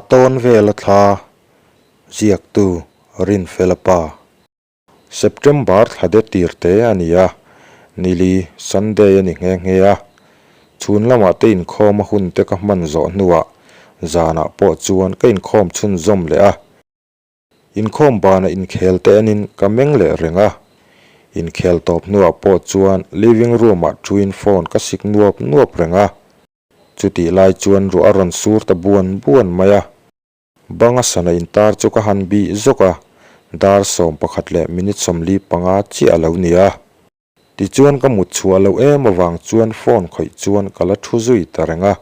Patawn vela thla ziaktu Rinfela pa. September thla de tir te a ni a, nili Sunday a ni nghe nghe a. Chhun lamah te inkhawm a hun te ka hman zawh hnuah zanah pawh chuan ka inkhawm chhunzawm leh a. Inkhawm banah inkhel te enin ka meng leh reng a. Inkhel tawp hnuah pawh chuan living room-ah thuin phone ka sik nuap nuap reng a. Chutih lai chuan ruah a rawn sur ta buan buan mai a. Banga sana intar chu ka han bih zawk a, dar 11 leh minute 45 chiah a lo ni a. Tichuan ka mut chhuah loh em avang chuan phone khawih chuan ka la thu zui ta reng a.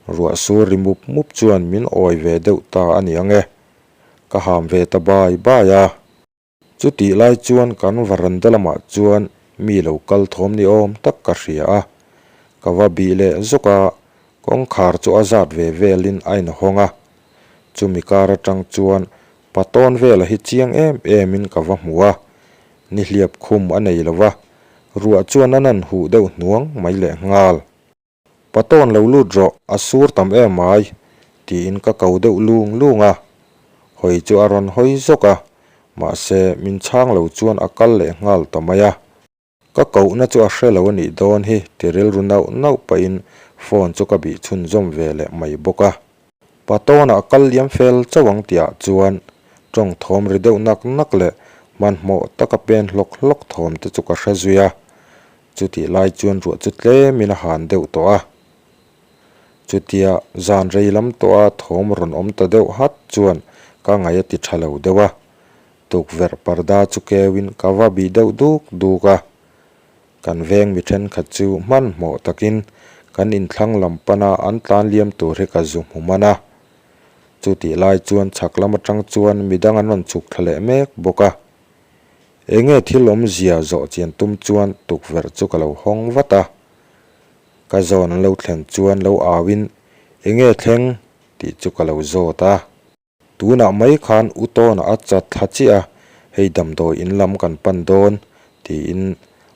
Ruah sur ri mup mup chuan min awi ve deuh ta a ni ang e. Ka ham ve ta bai bai a. Chutih lai chuan kan varanda lamah chuan mi lo kal thawm ni awm tak ka hria a, ka va bih leh zawk a, kawngkhar chu a zat ve velin a inhawng a. Chumi kar atang chuan patawn vela hi chiang em emin ka va hmu a, nihliap khum a nei lo va, ruah chuan a nan huh deuh hnuang mai lehnghal. Patawn lo lut rawh, a sur tam em ai, tiin ka ko deuh lung lung a. Hawi chu a rawn hawi zawk a, mahse min chhang lo chuan a kal leh nghal ta mai a. Ka kohna chu a hre lo a nih dawn hi ti rilru nauh nauh pahin phone chu ka bih chhunzawm ve leh mai bawk a. Patawnah a kal liam fel chauh ang tihah chuan tawng thawm ri deuh nak nak leh hmanhmawh taka pen hlawk hlawk thawm te chu ka hre zui a. Chutih lai chuan ruah chu tlemin a han deuh tawh a. Chutia zan rei lam tawha thawm rawn awm ta deuh hat chuan ka ngaih a ti tha lo deuh a. Tukverh parda chu keuin ka va bih deuh duk duk a. Kan veng mi thenkhat chu hmanhmawh takin kan inthlang lam pana an tlan liam tur hi ka zu hmu man a. Chutih lai chuan chhak lam atang chuan midang an rawn chhuk thla leh mek bawk a. Enge thil awmzia zawh chian tum chuan tukverh chu ka lo hawng vat a. Ka zawn an lo thlen chuan lo auin enge thleng tih chu ka lo zawt a. Tunah mai khan u tawnah a chat thla chiah a, hei damdawi in lam kan pan dawn tiin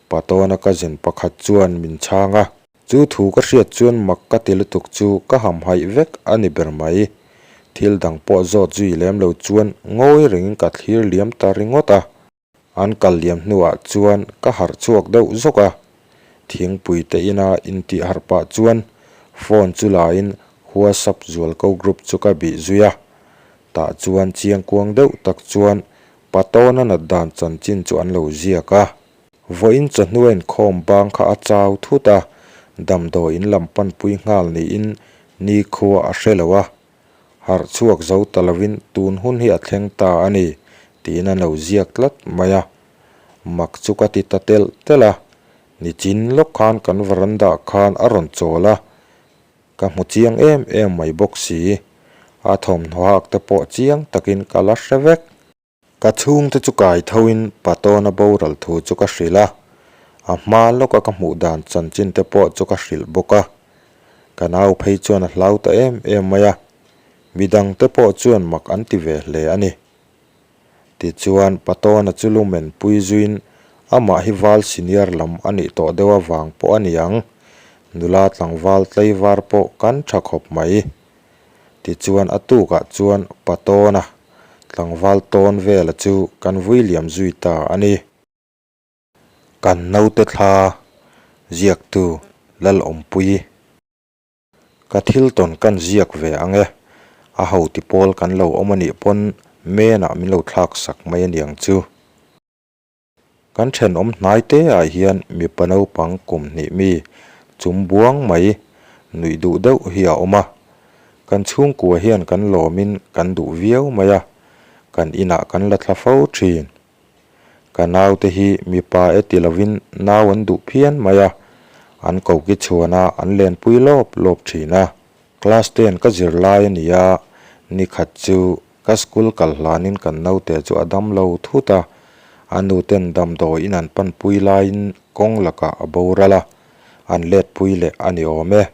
pa tawna cousin pakhat chuan min chhang a. Chu thu ka hriat chuan mak ka ti lutuk chu ka hamhaih vek a ni ber mai. Thil dang pawh zawt zui lem lo chuan ngawi rengin ka thlir liam ta ringawt a. An kal liam hnuah chuan ka harh chhuak deuh zawk a. Thingpui te ina intih harh pah chuan phone chu lain WhatsApp zualko group chu ka bih zui a. Tah chuan chiangkuang deuh tak chuan Patawna nat dan chanchin chu an lo ziak a. Vawiin chawhnu a inkhawm bang kha a chau thut a, damdawi in lam panpui nghal niin nikhua a hre lo a. Harh chhuak zo ta lovin tun hun hi a thleng ta a ni tiin an lo ziak tlat mai a. Mak chu ka ti ta telh telh a, nichin lawk khan kan veranda khan a rawn chawl a, ka hmu chiang em em mai bawk si. A thawmhnaw hak te pawh chiang takin ka la hre vek. Ka chhungte chu kai thoin Patawna boral thu chu ka hrilh a, a hma lawka ka hmuh dan chanchin te pawh chu ka hrilh bawk a. Ka nau phei chuan a hlau ta em em mai a, midang te pawh chuan mak an ti ve hle a ni. Tichuan Patawna chu lumen pui zuiin amah hi val senior lam a nih tawh deuh avang pawh a ni ang, nula tlangval tlaivar pawh kan tha khawp mai. Tichuan a tukah chuan Patawna tlangval tawn vela chu kan vui liam zui ta a ni. Kan naute thla ziaktu Lalawmpuii. Ka thil tawn kan ziak ve ang e, a hoti pawl kan lo awm a nih pawn menah min lo thlak sak mai a niang chu. Kan thenawm hnai te ah hian mipa naupang kum hnih mi chum buang mai nuih duh deuh hi a awm a. Kan chhungkua hian kan lawmin kan duh viau mai a, kan inah kan la thla fo thin. Ka naute hi mipa e ti lovin nau an duh phian mai a, an koki chhuan a an lenpui lawp lawp thin a. Class ten ka zir lai a ni a, nikhat chu Ka school kal hlanin kan naute chu a dam lo thut a, a nuten damdawiin an panpui laiin kawng lakah a boral a, an letpui leh a ni awm e.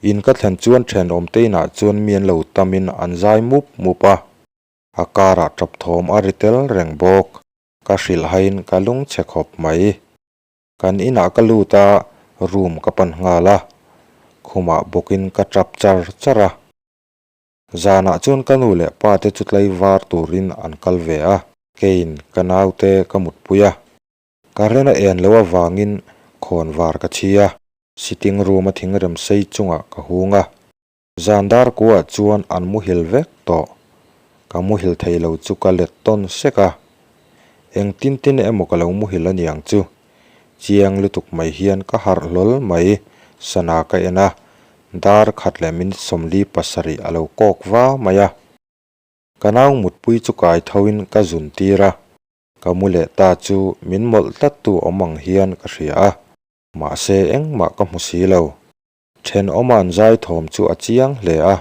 In ka thlen chuan thenawmte inah chuan mi an lo tamin an zai mup mup a, a karah tap thawm a ri tel reng bawk. Ka hrilh haiin ka lungchhe khawp mai. Kan inah ka lut a, room ka pan nghal a, khumah bawkin ka tap char char a. Zanah chuan ka nu leh pa te chu tlaivar turin an kal ve a, keiin ka naute ka mutpui a. Ka ren a en loh avangin khawnvar ka chhi a, sitting room a thingrem sei chungah ka hung a. Zan dar kuah chuan an muhil vek tawh. Ka muhil thei lo chu ka let tawn sek a. Eng tin tin emaw ka lo muhil aniang chu. Chiang lutuk mai hian ka harh hlawl mai, sana ka en a, dar khat leh minute 47 a lo kawk va mai a. Ka nau mutpui chu kai tho in ka zun tir a, ka mu leh ta chu min mawlh tlat tu awm ang hian ka hria a, mahse engmah ka hmu si lo. Thenawma'n zai thawm chu a chiang hle a,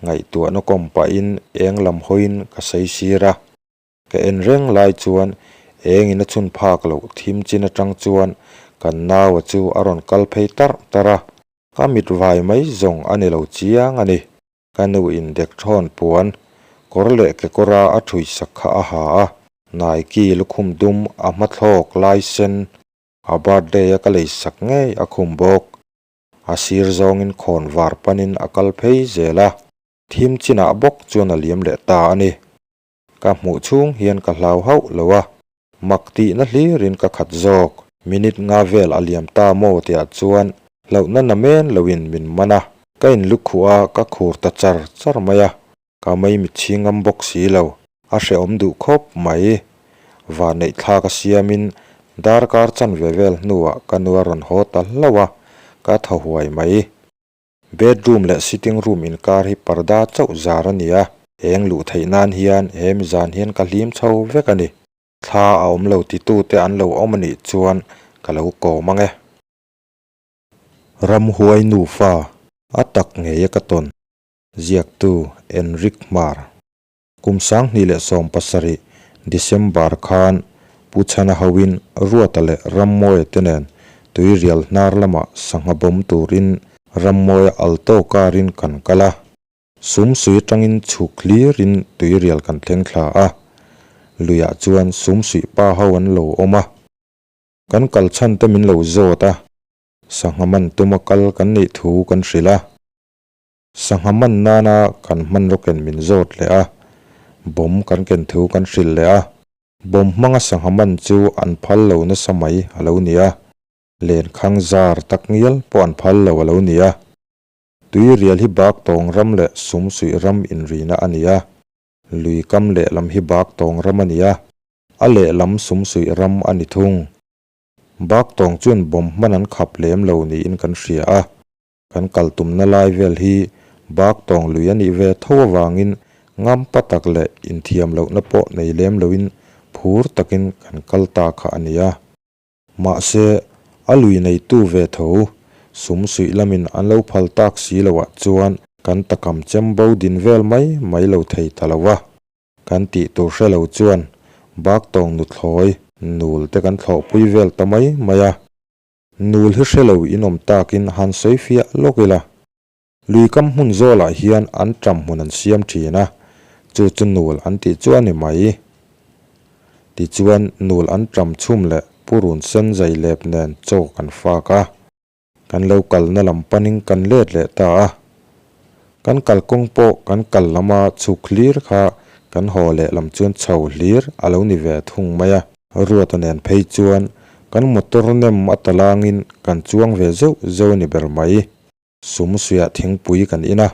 ngaihtuahna kawm pahin eng lam hawiin ka sawi sir a. Ka en reng lai chuan engin a chhun phak loh thim chin atang chuan kan naua chu a rawn kal phei tarh tarh a, ka mit vai mai zawng a ni lo chiang a ni. Ka nu in dekthawn puan kawr leh kekawra a thui sak kha a ha a, Nike lukhum dum a hmathlawk lai sen a birthday a ka lei sak ngei a khum bawk. A sir zawngin khawn var panin a kal phei zel a, thim chinah bawk chuan a liam leh ta a ni. Ka hmuh chhung hian ka hlau hauh lo a, mak tihna hlirin ka khat zawk. Minute nga vel a liam ta maw tiah chuan hlauhna namen loin min man a, ka inlukhuh a ka khur ta char char mai a. Ka mei mit chhing ngam bawk si lo, a hrehawm duh khawp mai. Vanneih thlak a siamin darkar chanve vel hnuah ka nu a rawn haw ta hlauh a, ka thaw huai mai. Bedroom leh sitting room inkar hi parda chauh zar a ni a, eng luh theih nan hian he mizan hian ka hlim chho vek a ni. Thla a awm lo titute an lo awm a nih chuan ka lo kawm ang e. Ramhuai nufa a tak ngei a ka tawn. Ziaktu Enric Hmar. Kum 2017 December khan Pu Chhana hoin Ruata leh Rammawia te nen Tuirial hnar lamah sangha bawm turin Rammawia Alto car in kan kal a. Sumsui atangin chhuk hlirin Tuirial kan thleng thla a. Luiah chuan Sumsuih pa ho an lo awm a. Kan kal chhan te min lo zawt a. Sangha man tuma kal kan nih thu kan hrilh a. Sangha man nana kan hmanraw ken min zawt leh a, bomb kan ken thu kan hrilh leh a. Bomb hmanga sangha man chu an phal lo nasa mai a lo ni a, lenkhang zar tak ngial pawh an phal lo a lo ni a. Tuirial hi bak tawng ram leh sumsuih ram inrina a ni a, lui kam lehlam hi bak tawng ram a ni a, a lehlam sumsuih ram a ni thung. Bak tawng chuan bomb hman an khap lem lo niin kan hria a. Kan kal tumna lai vel hi bak tawng lui a nih ve tho avangin ngampa tak leh inthiam lohna pawh nei lem loin phur takin kan kal ta kha a nia. Mahse, a lui neitu ve tho sum suih lamin an lo phal tak si loah chuan kan takam chem bo din vel mai mai lo thei ta lo a. Kan tih tur hre lo chuan bak tawng nuthlawi nul te kan thlawhpui vel ta mai mai a. Nul hi hre lo in awm takin han sawi fiah lawk ila. Lui kam hmun zawlah hian an ṭam hmun an siam ṭhin a, chu chu nul an tih chu a ni mai. Tichuan nul an ṭam chhum leh purun sen zai lep nen chaw kan fak a. Kan lo kalna lam panin kan let leh ta a. Kan kalkawng pawh kan kal lama chhuk hlir kha kan haw leh lam chuan chho hlir a lo ni ve thung mai a. Ruata nen phei chuan kan motor nem a talangin kan chuang ve zeuh zeuh a ni ber mai. Sum suiah thingpui kan in a,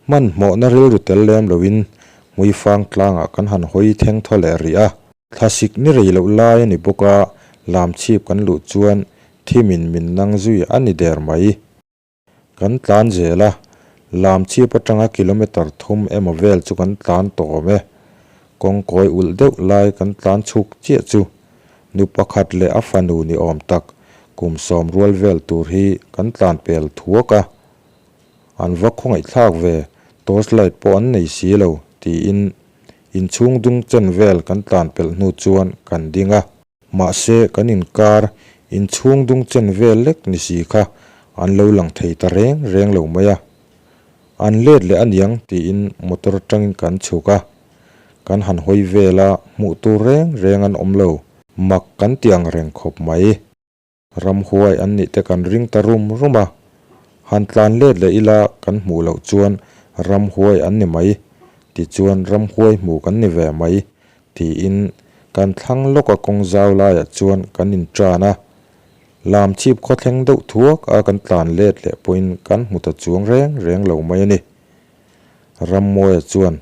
hmanhmawhna rilru tel lem loin Hmuifang tlangah kan han hawi theng thaw leh rih a. Thlasik ni rei loh lai a ni bawk a, lamchhip kan luh chuan thimin min nang zui a ni der mai. Kan tlan zel a, Lamchhip atanga kilometre thum emaw vel chu kan tlan tawh awm e. Kawngkawi ulh deuh lai kan tlan chhuk chiah chu nu pakhat leh a fanu ni awm tak kum sawm rual vel tur hi kan tlan pel thuak a. An va khawngaihthlak ve, torch light pawh an nei si lo, tiin inchhung dung chen vel kan tlan pelh hnu chuan kan ding a. Mahse, kan inkar inchhung dung chen vel lek ni si kha an lo lang thei ta reng reng lo mai a. An let leh aniang tiin motor atangin kan chhuk a, kan han hawi vel a, hmuh tur reng reng an awm lo. Mak kan ti ang reng khawp mai. Ramhuai an nih te kan ring ta rum rum a, han tlan let leh ila kan hmuh loh chuan ramhuai an ni mai. Tichuan ramhuai hmu kan ni ve mai, tiin kan thlang lawka kawng zau laiah chuan kan inṭan a. Lam chhip khawthleng deuh thuak a kan tlan let leh pawhin kan hmu ta chuang reng reng lo mai a ni. Rammawia chuan,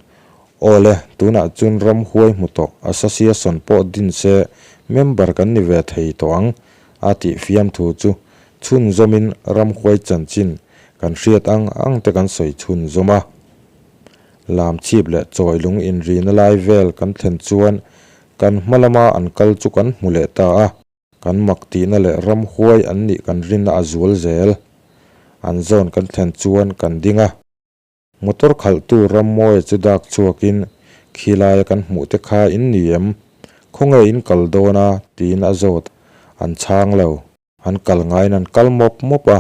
Awle, tunah chuan ramhuai hmu tawh Association pawh din se member kan ni ve thei tawh ang, a tih fiamthu chu chhunzawmin ramhuai chanchin kan hriat ang ang te kan sawi chhunzawm a. Lam chhip leh chawi lung inrina lai vel kan thlen chuan kan hma lama an kal chu kan hmu leh ta a. Kan mak tihna leh ramhuai an nih kan rinna a zual zel. An zawn kan thlen chuan kan ding a. Motor khalhtu Rammawia chu dak chhuakin, Khilaia kan hmuh te kha in ni em? Khawnge in kal dawn a? tiin a zawt. An chhang lo. An kal ngaiin an kal mawp mawp a.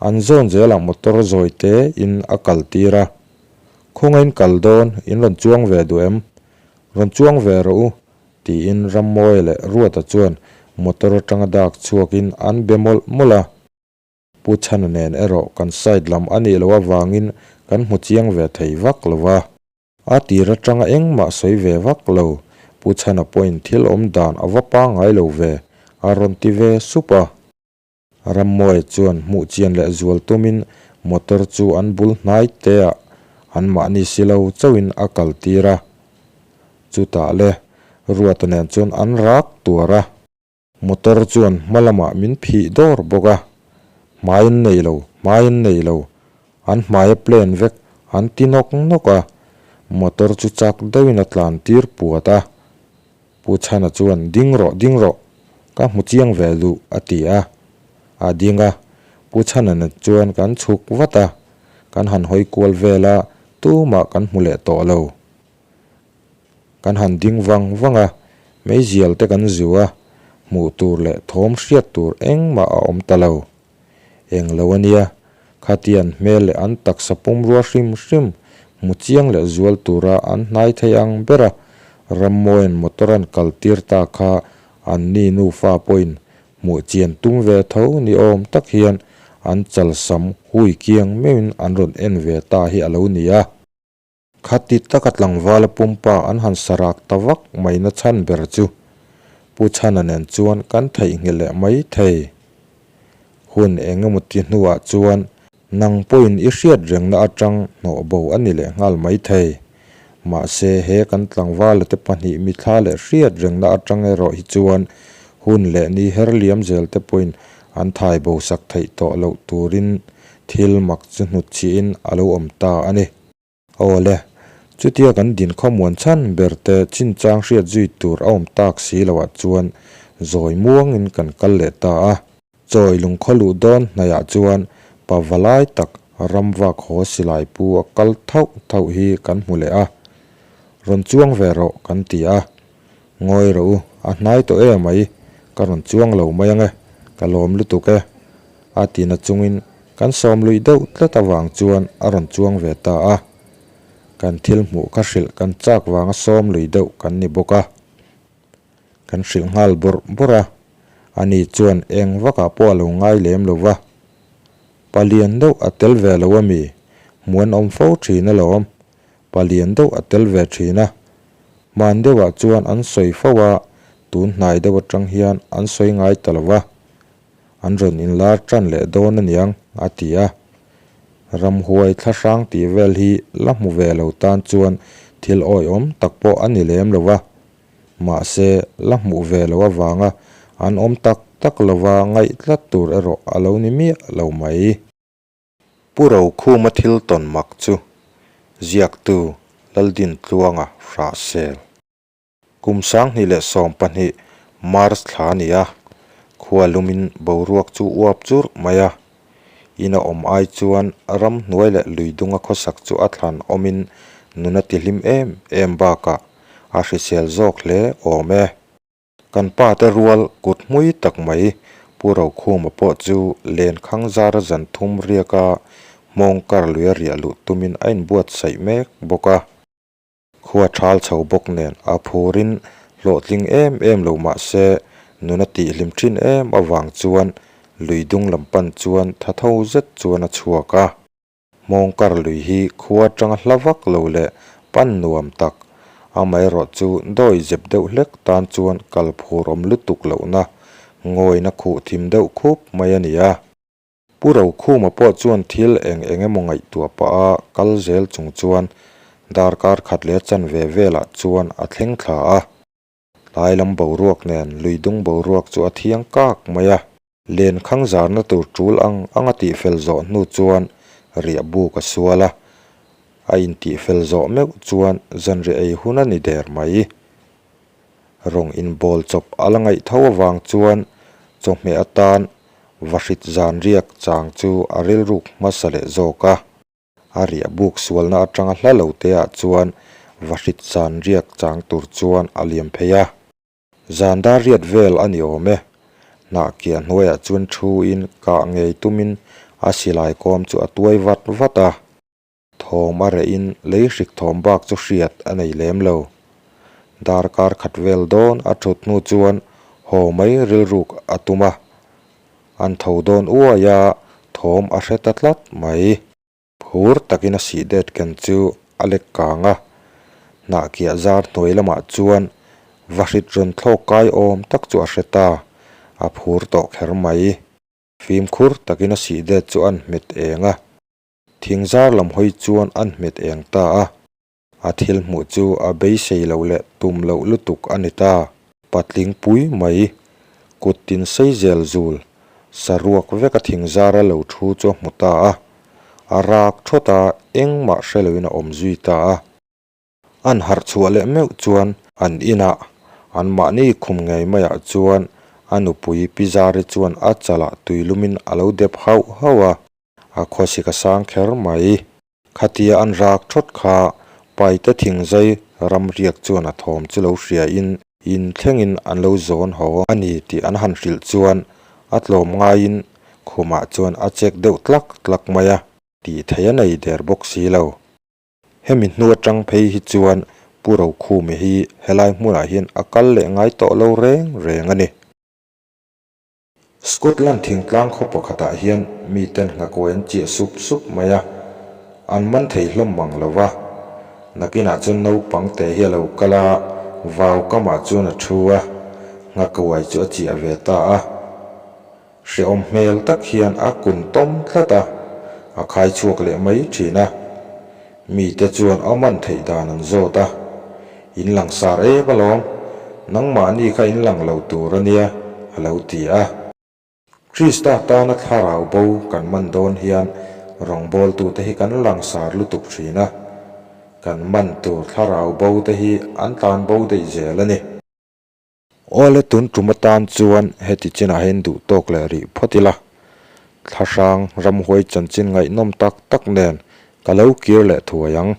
An zawn zelah motor zawi te in a kal tir a. Khawnge in kal dawn? In rawn chuang ve duh em? Rawn chuang ve rawh u, tiin Rammawia leh Ruata chuan motor atanga dak chhuakin an be mawlh mawlh a. Pu Chhana nen erawh kan side lam a nih loh avangin kan hmu chiang ve thei vak lo va. A tir atanga engmah sawi ve vak lo, Pu Chhana pawhin thil awm dan a va pangngai lo ve, a rawn ti ve sup a. Rammawia chuan hmuh chian leh zual tumin motor chu an bul hnai te ah anmahni si lo chauhin a kal tir a. Chutah le, Ruata nen chuan an rak tuar a. Motor chuan hma lamah min phih dawr bawk a, hmai an nei lo, hmai an nei lo, an hmai a plan vek, an ti nawk nawk a, motor chu chak deuhin a tlan tir puat a. Pu Chhana chuan ding rawh, ding rawh, ka hmu chiang ve duh a ti a, a ding a, Pu Chhana nen chuan kan chhuk vat a, kan han hawi kual vel a, tumah kan hmu leh tawh lo. Kan han ding vang vang a, meizial te kan zu a, hmuh tur leh thawm hriat tur engmah a awm ta lo. Eng lo a nia, khati an hmel leh an taksa pumrua hrim hrim hmu chiang leh zual tura an hnai thei ang ber a, Rammawia'n motor an kal tir ta kha anni nufa pawhin hmuh chian tum ve tho ni awm tak hian an chalsam hui kiang meuhin an rawn en ve ta hi a lo ni a. Khati taka tlangvala pumpa an han sarak ta vak mai na chhan ber chu Pu Chhana nen chuan kan theihnghilh leh mai thei. Hun eng emaw ti hnuah chuan nang pawhin i hriat rengna atang hnawh bo a ni leh nghal mai thei. Mahse he kan tlangvala te pahnih mithla leh hriat rengna atang erawh hi chuan hun leh ni her liam zel te pawhin an thai bo sak theih tawh loh turin thil mak chu hnutchhihin a lo awm ta a ni. Awle, chutia kan din khawmuan chhan ber te chinchang hriat zui tur a awm tak si loh ah chuan zawi muangin kan kal leh ta a. Chawi lungkhaw luh dawn hnaihah chuan pa valai tak ramvak haw silai pu a kal thauh thauh hi kan hmu leh a. Rawn chuang ve rawh kan ti a. Ngawi rawh u, a hnai tawh e mai, ka rawn chuang lo mai ang e, ka lawm lutuk e. A tina chungin kan sawm luih deuh tlat avang chuan a rawn chuang ve ta a. Kan thil hmuh kha hrilh kan chak vanga sawm lui deuh kan ni bawk a. Kan hrilh nghal bawrh bawrh a, ani chuan eng vakah pawh a lo ngai lem lo va. Palian deuh a tel ve lo a mi, hmuh an awm fo thin alawm. Palian deuh a tel ve thin a. Hman deuhah chuan an sawi fo a, tun hnai deuh atang hian an sawi ngai ta lo va. An rawn inlar tan leh dawn aniang, a ti a. Ramhuai thlahrang tih vel hi la hmu ve lo tan chuan thil awihawm tak pawh a ni lem lo va. Mahse, la hmuh ve lo avanga an awm tak tak lova ngaih tlat tur erawh a lo ni miah lo mai. Pu Rokhuma thil tawn mak chu ziaktu Laldintluanga hrahsel. Kum 2012 March thla a ni a, khua lumin boruak chu uap churh mai a. Ina awm ai chuan ramhnuai leh lui dunga khawsak chu a thlan awmin nun a tihlim em em bakah a hrisel zawk hle awm e. Kan pa te rual kut hmui tak mai Pu Rokhuma pawh chu lenkhang zara zan thum riaka hmawng kar luia riah luh tumin a inbuatsaih mek bawk a. Khua thal chho bawk nen a phurin hlawhtling em em lo mah se nun a tihhlim thin em avang chuan lui dung lam pan chuan tha tho zet chuan a chhuak a. Hmawngkar lui hi khua atanga hla vak lo leh Pan nuam tak, amaherawhchu dawi zep deuh hlek tan chuan kal phur awm lutuk lohna ngawina khuh thim deuh khup mai a ni a. Pu Rokhuma pawh chuan thil eng eng emaw ngaihtuah pah a kal zel chung chuan darkar khat leh chanve velah chuan a thleng thla a. Tlai lam boruak nen lui dung boruak chu a thiang kak mai a. Len khang zarna tur tul ang ang a tihfel zawh hnu chuan riah buk a sual a, a intihfel zawh meuh chuan zanriah ei hun a ni der mai. Rawng inbawl chawp a la ngaih tho avang chuan chawhmeh atan vahrit zan riak chang chu a rilruk hmasa leh zawk a. A riah buk sualna atanga hla lo te ah chuan vahrit zan riak chang tur chuan a liam phei a. Zan dar riat vel a ni awm e. Hnah kiah hnuaiah chuan thu in kah ngei tumin a silai kawm chu a tuai vat vat a. Thawm a reh in lei hrik thawm bak chu hriat a nei lem lo. Darkar khat vel dawn a thut hnu chuan haw mai rilruk a tum a. An tho dawn uai a, thawm a hre ta tlat mai. Phur takin a sih det ken chu a lek kang a, hnah kiah zar hnuai lamah chuan vahrit rawn thlawk kai awm tak chu a hre ta, a phur tawh kher mai. Fimkhur takin a sih det chu an hmet eng a, thing zar lam hawi chuan an hmet eng ta a. A thil hmuh chu a beisei loh leh tum loh lutuk a ni ta. Patling pui mai, kut tin sei zel zul, saruak veka thing zara lo thu chu a hmu ta a. A rak thawt a, engmah hre loin a awm zui ta a. An harh chhuah leh meuh chuan an inah, anmahni khum ngei maiah chuan a nupui Pi Zari chuan a chalah tuilumin a lo dep hauh hauh a. A khawsik a sang kher mai. Khatia an rak thawt kha Paite thingzai ram riak chuan a thawm chu lo hria in in thlengin an lo zawn haw a ni tih an han hrilh chuan a tlawm ngaiin khumah chuan a chek deuh tlak tlak mai a, tih theih a nei der bawk si lo. Hemi hnu atang phei hi chuan Pu Rokhumi hi helai hmunah hian a kal leh ngai tawh lo reng reng a ni. Scotland thingtlang khaw pakhatah hian miten nghakuai an chiah sup sup mai a, an man thei hlawm mang lo va. Nakinah chuan naupang te hi a lo kal a, vau kamah chuan a thu a, nghakuai chu a chiah ve ta a. Hrehawm hmel tak hian a kun tawm tlat a, a khai chhuak leh mai thin a. Mite chuan a man theih dan an zawt a, In langsar em alawm, nangmahni kha in lang lo tur a nia, a lo ti a. Krista tana thlarau bo kan man dawn hian rawngbawltute hi kan langsar lutuk thin a, kan man tur thlarau bo te hi an tlan bo daih zel a ni. Awle tun tum atan chuan heti chinah hian duh tawk leh rih phawt ila, thlahrang ramhuai chanchin ngaihnawm tak tak nen ka lo kir leh thuai ang.